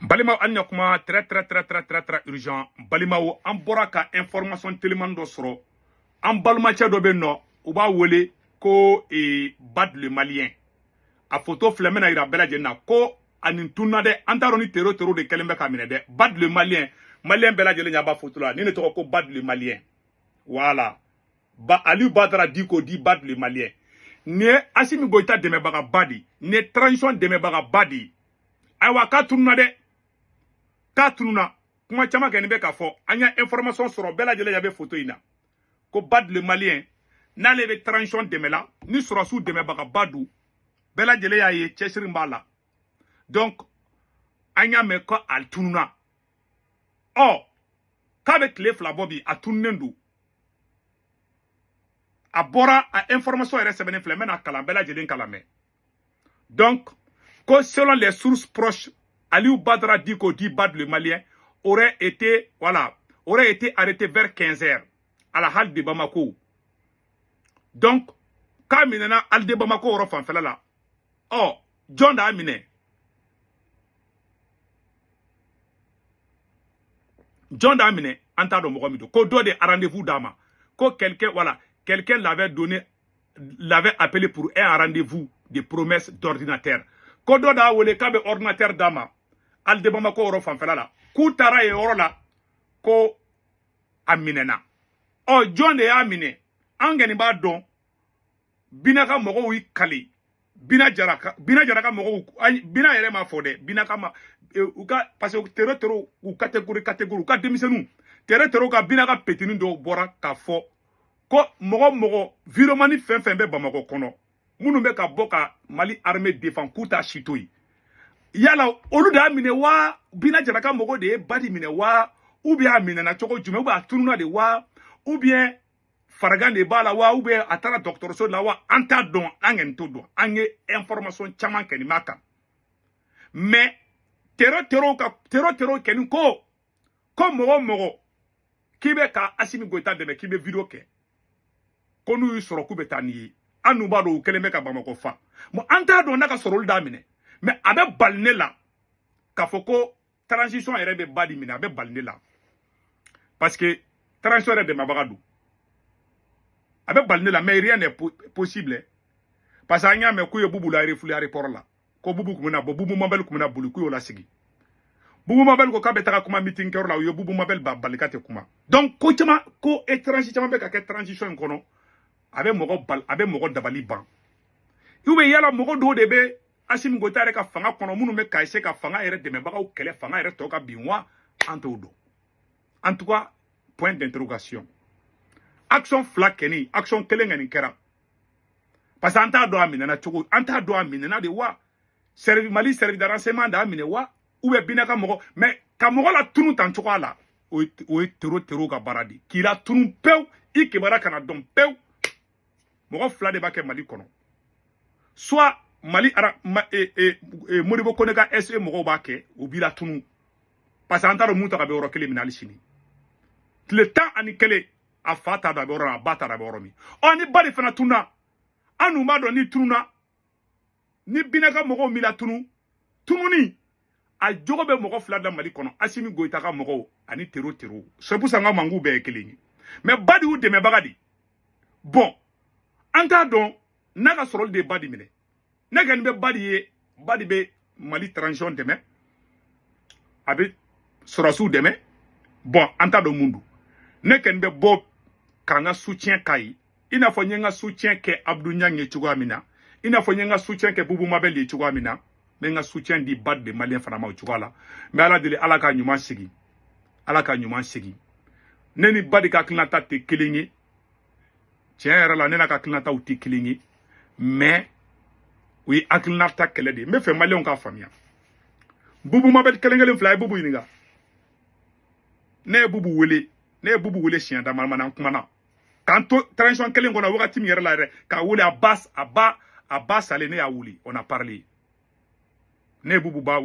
Balimaw, an ɲa kuma très très très très très très urgent. Balimaw, an bɔra ka information teliman dɔ sɔrɔ. An balimacɛ dɔ bɛ yen nɔ, u b'a wele ko Bad le Malien. A photo filɛ, n bɛna yira bɛɛ lajɛlen na ko a nin tununa dɛ. An t'a dɔn ni tero tero de kɛlen bɛ ka minɛ dɛ. Bad le Malien, Malien bɛɛ lajɛlen ɲɛ b'a photo la. Nin de tɔgɔ ko Bad le Malien. Voilà. Ba Aliou Badara Dicko dit Bad le Malien. Nin ye Assimi Goïta dɛmɛbagaba de ye. Nin ye transition dɛmɛbagaba de ye. Ayiwa, k'a tununa dɛ. K'a tununa. Kuma caman kɛ nin bɛ k'a fɔ. An y'a information sɔrɔ, bɛɛ lajɛlen ɲɛ bɛ photo in na. Ko Bad le Malien, n'ale bɛ transition dɛmɛ la, ni sɔrɔsiw dɛmɛbagaba don, bɛɛ lajɛlen y'a ye cɛsiri b'a la. Donc, an y'a mɛn ko a tununa. Ɔ, k'a bɛ tile 2 bɔ bi, a tununnen don. A bɔra a information yɛrɛ sɛbɛnnen filɛ, n bɛna kalan, bɛɛ lajɛlen kalan mɛn. Donc, ko selon les sources proches, Aliou Badara Dicko dit Bad le Malien aurait été, voilà, aurait été arrêté vers 15 heures à la halle de Bamako. Donc, k'a minɛna halle de Bamako yɔrɔ fanfɛla la. Ɔ, jɔn de y'a minɛ? Jɔn de y'a minɛ? An t'a dɔn mɔgɔ min don. Ko dɔ de rendez-vous d'a ma. Ko quelqu'un, voilà, quelqu'un l'avait donné, l'avait appelé pour un rendez-vous de promesse d'ordinateur. Ko dɔ d'a wele k'a bɛ ordinateur d'a ma halle de Bamako yɔrɔ fanfɛla la. K'u taara yen yɔrɔ la ko a minɛna. Ɔ, jɔn de y'a minɛ? An kɔni b'a dɔn Bina ka mɔgɔw y'i kali. Bina Jara ka, Bina Jara ka mɔgɔw, Bina yɛrɛ m'a fɔ dɛ. Bina ka ma u ka, parce que terro terro u catégorie catégorie u ka denmisɛnninw terro terro ka Bina ka petinin dɔw bɔra k'a fɔ ko mɔgɔ mɔgɔ viromani fɛn fɛn bɛ Bamakɔ kɔnɔ minnu bɛ ka bɔ ka Mali armée défend k'u t'a si to yen. Yala olu de y'a minɛ wa? Bina Jara ka mɔgɔw de ye Badi minɛ wa? Ou bien a minɛna cogo jumɛn? Ou bien a tununa de wa? Ou bien farigan de b'a la wa? Ou bien a taara dɔgɔtɔrɔso la wa? An t'a dɔn, an kɔni t'o dɔn. An ye information caman kɛ nin b'a kan. Mais terro terro ka terro terro kɛ ko ko mɔgɔ mɔgɔ k'i bɛ ka Assimi Goïta dɛmɛ, k'i bɛ vidéo kɛ, ko n'u y'i sɔrɔ k'u bɛ taa n'i ye. An dun b'a dɔn u kɛlen bɛ ka Bamakɔ fa. Bon, an t'a dɔn n'a ka sɔrɔ olu d'a minɛ. Mais a bɛ bali ne la k'a fɔ ko transition yɛrɛ bɛ Badi minɛ, a bɛ bali ne la. Parce que transition yɛrɛ dɛmɛbaga don. A bɛ bali ne la, mais rien n'est possible. Parce que an y'a mɛn k'u ye Bubu la refoulé aéroport la. Ko Bubu kun bɛna bɔ, Bubu Mabel kun bɛna boli, k'u y'o lasigi. Bubu Mabel ko k'a bɛ taga kuma meeting kɛyɔrɔ la, u ye Bubu Mabel ba bali ka tɛ kuma. Donc ko caman, ko étranger caman bɛ ka kɛ transition in kɔnɔ. A bɛ mɔgɔ bali, a bɛ mɔgɔ dabali ban. Ou bien yala mɔgɔ dɔw de bɛ Assimi Goïta yɛrɛ ka fanga kɔnɔ minnu bɛ ka essayer ka fanga yɛrɛ dɛmɛbagaw kɛlɛ, fanga yɛrɛ tɔ ka bin wa? An t'o dɔn. En tout cas, point d'interrogation. Action fila kɛni, action kelen kɔni kɛra. Parce que an t'a dɔn a minɛna cogo, an t'a dɔn a minɛna de wa? Servi Mali service de renseignement d'a minɛ wa? Ou bien Bina ka mɔgɔ, mais ka mɔgɔ la tunu tan cogoya la, o ye terro terro ka baara de. K'i la tunu pewu, i kibaruya kana dɔn pewu. Mɔgɔ fila de b'a kɛ Mali kɔnɔ. Soit Mali ara ma, Modibo Kone ka SE mɔgɔw b'a kɛ, u b'i la tunu. Parce que an t'a dɔn mun ta ka bɛ yɔrɔ kelen min na hali sini. Tile 11, a fa t'a dɔn a bɛ yɔrɔ min, a ba t'a dɔn a bɛ yɔrɔ min. Ɔ, ni Badi fana tununa, an dun b'a dɔn ni tununa, ni Bina ka mɔgɔw m'i la tunu, tununi a jogo bɛ mɔgɔ fila da Mali kɔnɔ, Assimi Goïta ka mɔgɔw ani terro terro. C'est pour ça n ka manku bɛɛ ye kelen ye. Mais Badi y'u dɛmɛbaga de. Bon, an t'a dɔn n'a ka sɔrɔ olu de ye Badi minɛ. Ne kɔni bɛ Badi ye, Badi bɛ Mali transition dɛmɛ, a bɛ sɔrɔsiw dɛmɛ. Bon, an t'a dɔn mun don. Ne kɔni bɛ bɔ k'an ka soutien k'a ye. I n'a fɔ n ye n ka soutien kɛ Abdou Niang ye cogoya min na, i n'a fɔ n ye n ka soutien kɛ Bubu Mabel ye cogoya min na, n bɛ n ka soutien di Bad de Malien fana ma o cogoya la. N bɛ Ala deli, Ala ka ɲuman sigi, Ala ka ɲuman sigi. Ne ni Badi ka hakilinata tɛ kelen ye. Tiɲɛ yɛrɛ la, ne n'a ka hakilinataw tɛ kelen ye. Mais o ye hakilinata kɛlɛ de ye. N bɛ fɛ Maliyɛnw k'a faamuya. Bubu Mabel kelen kelen fila, a ye Bubu ɲininka. Ne ye Bubu wele, ne ye Bubu wele siɲɛ dama dama, an kumana. K'an to transition kelen kɔnɔ wagati min yɛrɛ la yɛrɛ, k'a wele a ba, a ba, a ba salen, ne y'a wele, on a parlé. Ne ye Bubu ba,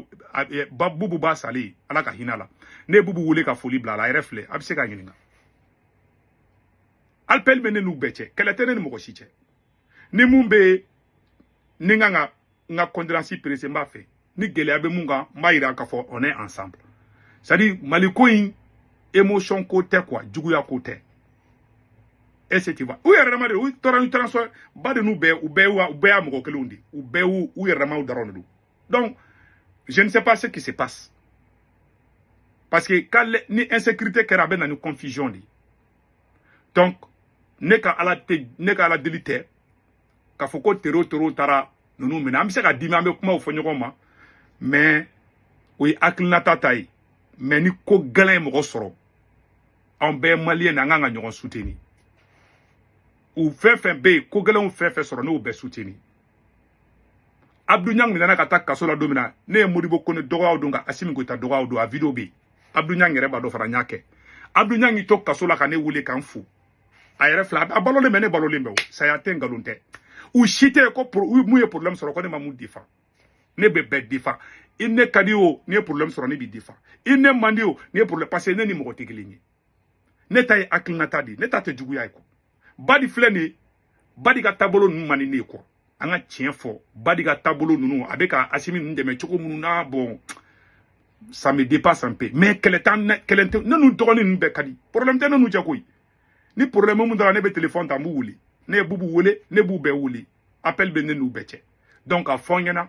ba Bubu ba salen, Ala ka hinɛ la. Ne ye Bubu wele ka foli bila a la, a yɛrɛ filɛ, a bɛ se k'a ɲininka. Appel bɛ ne n'u bɛɛ cɛ, kɛlɛ tɛ ne ni mɔgɔ si cɛ. Ni mun bɛ yen, ni n kan ka n ka condoléance pressé, n b'a fɛ. Ni gɛlɛya bɛ mun kan, n b'a yira k'a fɔ on est ensemble. C'est à dire, Mali ko in, émotion ko tɛ quoi, juguya ko tɛ. Est-ce que tu vois? U yɛrɛ dama de u taara ni transfert ba de, n'u bɛɛ, u bɛɛ y'a mɔgɔ kelenw de, u bɛɛ y'u u yɛrɛ damaw dɔrɔn de don. Donc je ne sais pas ce qui se passe, parce que quand ni insécurité kɛra, a bɛ na ni confusion de ye. Donc ne ka Ala tɛ, ne ka Ala deli tɛ k'a fɔ ko tero taara ninnu minɛ. An bɛ se ka dimi, an bɛ kumaw fɔ ɲɔgɔn ma, mais o ye hakilinata ta ye. Mais ni ko gɛlɛn ye mɔgɔ sɔrɔ, anw bɛɛ ye maliyɛn de, an kan ka ɲɔgɔn soutenir. U fɛn fɛn bɛ yen, ko gɛlɛnw fɛn fɛn sɔrɔ, ne y'o bɛɛ soutenir. Abdou Niang nana ka taa kaso la don min na, ne ye Modibo Kone dɔgɔyaw don ka Assimi Goïta dɔgɔyaw don. A vidéo bɛ yen, Abdou Niang yɛrɛ b'a dɔn fana, n y'a kɛ. Abdou Niang y'i to kaso la ka ne wele k'an fo. A yɛrɛ filɛ, a balolen bɛ, ne balolen bɛ. O saya tɛ, nkalon tɛ. U si tɛ yen ko mun ye problème sɔrɔ ko ne ma mun défend. Ne bɛ bɛɛ défend. I ne ka di o, n'i ye problème sɔrɔ, ne b'i défend. I ne man di o, n'i ye problème, parce que ne ni mɔgɔ tɛ kelen ye. Ne ta ye hakilinata de ye, ne ta tɛ juguya ye quoi. Badi filɛ nin ye, Badi ka taabolo ninnu man di ne ye quoi. An ka tiɲɛ fɔ, Badi ka taabolo ninnu, a bɛ ka Assimi ninnu dɛmɛ cogo minnu na, bon, ça me dépasse un peu. Mais kɛlɛ t'an ne, kɛlɛ tɛ ne n'u dɔgɔnin ninnu bɛɛ ka di. Problème tɛ ne n'u cɛ koyi. Ni problème mun dara, ne bɛ téléphone ta, n b'u wele. Ne ye Bubu wele, ne b'u bɛɛ wele, appel bɛ ne n'u bɛɛ cɛ. Donc a fɔ n ɲɛna,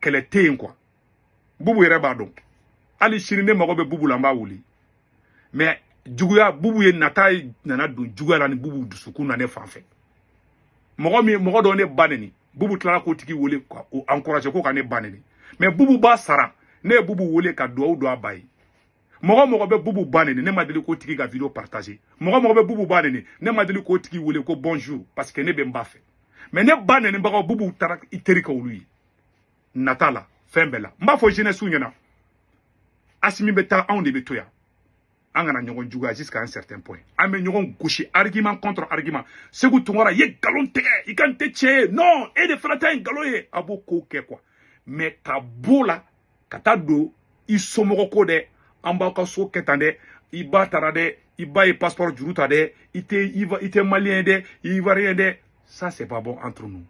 kɛlɛ tɛ yen quoi. Bubu yɛrɛ b'a dɔn, hali sini ne mago bɛ Bubu la, n b'a wele. Mais juguya, Bubu ye nata ye, nana don juguya la ni Bubu dusukun na ne fan fɛ. Mɔgɔ min, mɔgɔ dɔ ne ba neni, Bubu tilala k'o tigi wele ka o encourager ko ka ne ba neni. Mais Bubu b'a sara. Ne ye Bubu wele ka duwawu don a ba ye. Mɔgɔ mɔgɔ bɛ Bubu ba neni, ne ma deli k'o tigi ka vidéo partager. Mɔgɔ mɔgɔ bɛ Bubu ba neni, ne ma deli k'o tigi wele ko bonjour, parce que ne bɛ n ba fɛ. Mais ne ba nenibagaw, Bubu taara i teri kɛ olu ye. Nata la, fɛn bɛɛ la, n b'a fɔ jeunesse ɲɛna, Assimi bɛ taa, anw de bɛ to yan. An kana ɲɔgɔn juguya jusqu'à un certain point. An bɛ ɲɔgɔn gosi, argument contre argument. Sékou Tounkara ye nkalon tigɛ, i ka nin tɛ tiɲɛ ye, non, e de fana ta ye nkalon ye. A b'o ko kɛ quoi. Mais ka b'o la ka taa don i somɔgɔ ko dɛ, an b'aw ka so kɛ tan dɛ, i ba taara dɛ, i ba ye passeport juru ta dɛ, i tɛ, i tɛ malien ye dɛ, i ivoirien dɛ, ça c'est pas bon entre nous.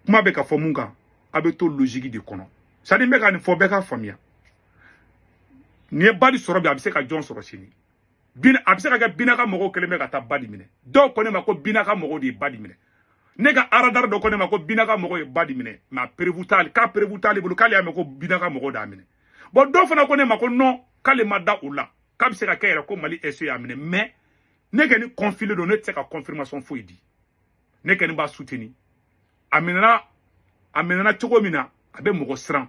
Kuma bɛ ka fɔ mun kan, a bɛ to logique de kɔnɔ. C'est à dire, n bɛ ka nin fɔ, bɛɛ ka faamuya. Nin ye Badi sɔrɔ bi, a bɛ se ka jɔn sɔrɔ sini? Bin a bɛ se ka kɛ Bina ka mɔgɔw kɛlen bɛ ka taa Badi minɛ. Dɔw ko ne ma ko Bina ka mɔgɔw de ye Badi minɛ. Ne ka radar dɔ ko ne ma ko Bina ka mɔgɔw ye Badi minɛ, mais a preuve t'ale, k'a preuve t'ale bolo, k'ale y'a mɛn ko Bina ka mɔgɔw d'a minɛ. Bon, dɔw fana ko ne ma ko non, k'ale ma da o la, k'a bɛ se ka kɛ yɛrɛ ko Mali SE y'a minɛ. Mais ne kɔni confiné don, ne tɛ se ka confirmation foyi di. Ne kɔni b'a soutenir. A minɛna, a minɛna cogo min na, a bɛ mɔgɔ siran,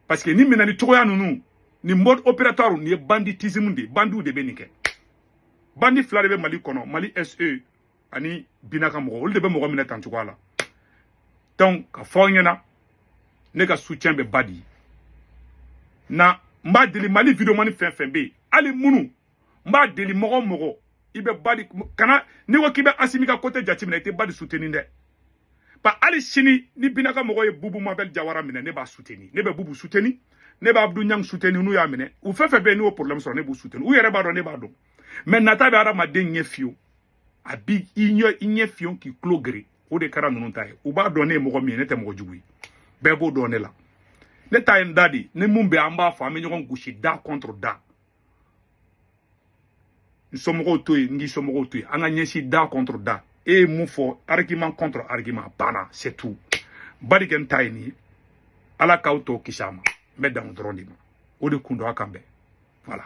parce que ni minɛni cogoya ninnu ni mode opératoire nin ye banditisme de ye. Bandiw de bɛ nin kɛ. Bandi fila de bɛ Mali kɔnɔ, Mali SE ani Bina ka mɔgɔ, olu de bɛ mɔgɔ minɛ tan cogoya la. Donc ka fɔ aw ɲɛna, ne ka soutien bɛ Badi ye. Na n b'a deli, Mali vidéoman fɛn fɛn bɛ yen, hali minnu, n b'a deli, mɔgɔ o mɔgɔ i bɛ Badi kana, n'i ko k'i bɛ Assimi ka côté jateminɛ, i tɛ Badi soutenir dɛ. Ba hali sini ni Bina ka mɔgɔ ye Bubu Mabel Jawara minɛ, ne b'a soutenir. Ne bɛ Bubu soutenir, ne bɛ Abdou Niang soutenir. N'u y'a minɛ, u fɛn fɛn bɛ yen n'u y'o problème sɔrɔ, ne b'u soutenir. U yɛrɛ b'a dɔn, ne b'a dɔn. Mais nata bɛ hadamaden ɲɛ fiyewu, a bi i ɲɛ, i ɲɛ fiyewu k'i tulo gere. O de kɛra ninnu ta ye. U b'a dɔn ne ye mɔgɔ min ye, ne tɛ mɔgɔ jugu ye, bɛɛ b'o dɔn ne la. Ne ta ye n da de, ni mun bɛ, an b'a fɔ, an bɛ ɲɔgɔn gosi da contre da. N somɔgɔw to yen, n k'i somɔgɔw to yen, an ka ɲɛsin da contre da. E ye mun fɔ, argument contre argument, banna, c'est tout. Badi kɛ n ta ye nin ye. Ala k'aw tɔ kisi a ma. N bɛ dan o dɔrɔn de ma. O de kun don. A kan bɛn, voilà.